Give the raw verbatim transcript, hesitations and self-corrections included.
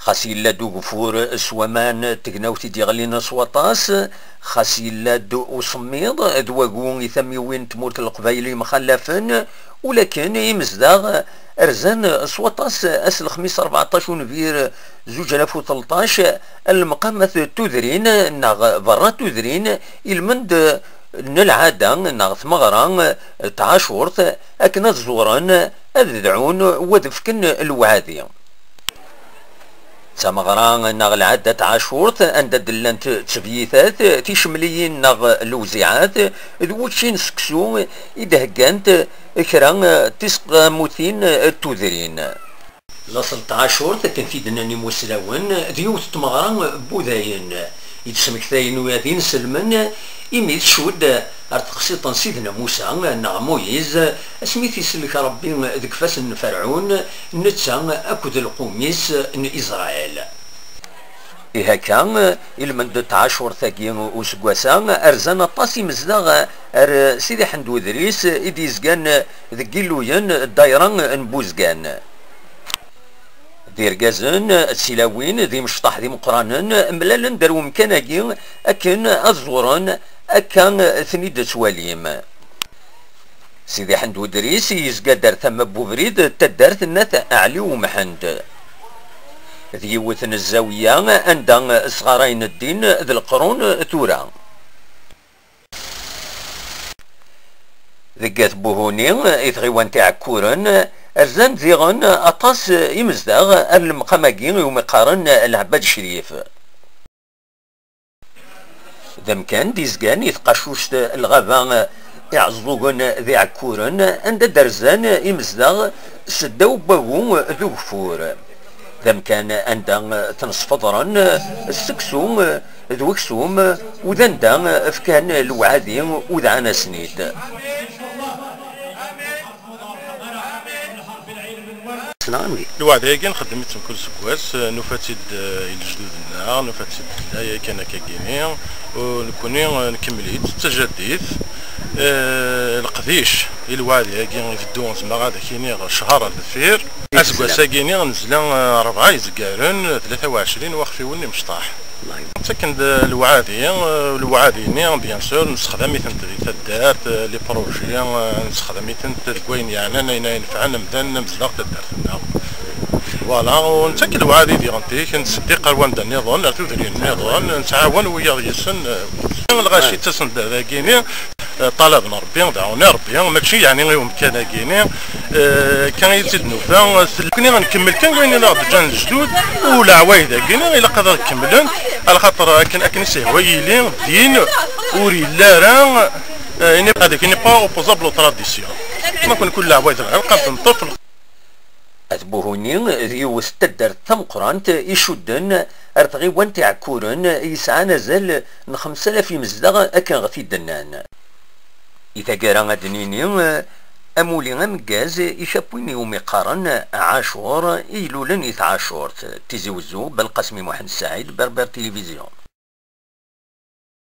Xas yella-d ugeffur s waman, tegnawt i d-yeɣlin s waṭas, xas yella-d usemmiḍ d wagu i tamiwin n tmurt n Leqbayel yemxallafen, ulakken imezdaɣ rzan s waṭas ass n lexmis rbeɛṭac unbir zuǧ alaf u tleṭṭac, lemqamat n tudrin neɣ berra n tudrin, ilmend n lɛada neɣ tmeɣra n tɛacurt, akken ad ẓuren, ad dɛun, u ad fken lewɛadi. D tameɣra neɣ lɛadda n tɛacurt, anda d-llant ttebyitat, ticemliyin neɣ lewziɛat, d wučči n seksu i d-heggant kra n tisqamutin n tudrin. Laṣel n tɛacurt, akken t-id-nnan imuslawen, d yiwet n tmeɣra n wudayen i d-smektayen wid inselmen, imi tcudd ar teqsiṭ n Sidna Musa neɣ Muyiz, asmi t-isellek Ṛebbi deg ifassen n Ferɛun, netta akked lqum-is n Isṛayil. Ihi akka, ilmend n tɛacurt-agi useggas-a rzan aṭas imezdaɣ ar Sidi Ḥend Udris i d-yezgan deg Yilluyen, ddayra n Buzgan. D irgazen, d tilawin, d imecṭaḥ d imeqqranen mlalen-d ar wemkan-agi akken ad ẓuren, akka ten-id-twalim. Sidi Ḥend Udris yezga-d ar tama n ubrid n taddart n At Ɛli Umḥend. D yiwet n zzawiya anda sɣarayen ddin d leqrun tura. Deg At Buhuni, i tɣiwant Iɛekkuren, rzan diɣen aṭas imezdaɣ ar lemqam-agi iwumi qqaren Lɛebbad Crif. D amkan d-izgan i tqacuct n lɣaba Iɛeẓẓugen d Iɛekkuren, anda d-rzan imezdaɣ seddaw n wagu d ugeffur. D amkan anda ten-sfeḍren seksu d weksum, u d anda fkan lewɛadi u dɛan-asen-id. Lweɛda-agi nxeddem-itt mkul seg wass, nufa-tt-id, eh, i lejdud-nneɣ, nufa-tt-id fell-a yakan akka-gini, u nekkni, eh, nkemmel-itt d tajaddit. Eh, leqdic i lweɛda-agi iteddu, zemreɣ ad ak-iniɣ, ccher ar deffir. Aseggas-agi-ni nezla, eh, rebɛa izgaren, tlata u ɛecrin waxfiwen imecṭaḥ. Ttaken-d lewɛadi, eh, lewɛadi-nni, bien sûr, nessexdam-itent di taddart, eh, les projets, eh, nessexdam-itent deg wayen yeɛnan, ayen ara inefɛen amdan, amezdaɣ, taddart-nneɣ. Voilà, u nettak lewɛadi diɣen-tik, nettseddiq ar wanda nniḍen, ar tudrin nniḍen, nettɛawan wiyaḍ yes-sen, eh, lɣaci ttasen-d dagi-ni, eh, ṭalaben Rebbi, dɛun i Rebbi, mačči yeɛni i umkan-agi-ni, eh, kan i tt-id-nufa, nekkni nkemmel kan wayen i aɣ-d-ǧǧan lejdud, u leɛwayed-agi-ni ilaq ad aɣ-kemmlen, alaxaṭer akken, akken i s-ihwa yili, ddin ur yelli ara, eh, ini-, هذاك n'est pas opposable aux traditions. Ma كنا كل العوايد العرق نطفل. At Buhuni d yiwet n taddart tameqqrant icudden ar tɣiwant Iɛekkuren, yesɛan azal n xemsa alaf imezdaɣ akken ɣef i d-nnan. I taggara ad d-nini, amulli ameggaz i kap win iwumi qqaren Ɛacur i ilulen i tɛacurt, Tizi Wezzu, Belqasmi Muḥend Saɛid, Berber Télévision.